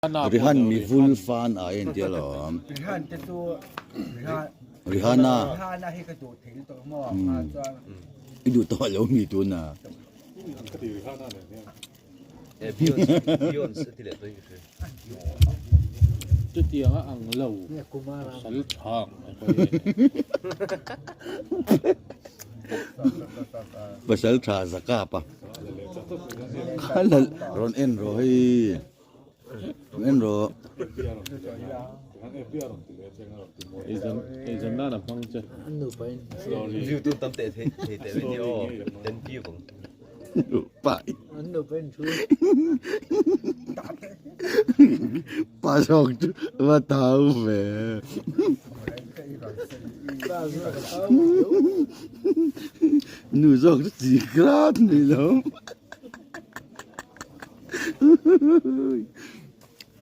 Rihan mi vul fan a en tia lawm. Rihan te chu Rihana. Rihana hi ka duh thei lutuk maw a chuan. I duh tawh lo mi tuna. Ka ti Rihana nen hian. Beyonce a ti leh tawh hi ka hria. Chutiang a ang lo pasal tha ang mai pawh hi a ni. Pasal tha zakap a. Kha la rawn en rawh hei. En rawh. Eizawn nan a hmang che. View tu tam teh thei thei teh mai nia aw. Ten view ang. Pa. Pa zawk chu va thau ve. Nu zawk chu chi krat ni lo.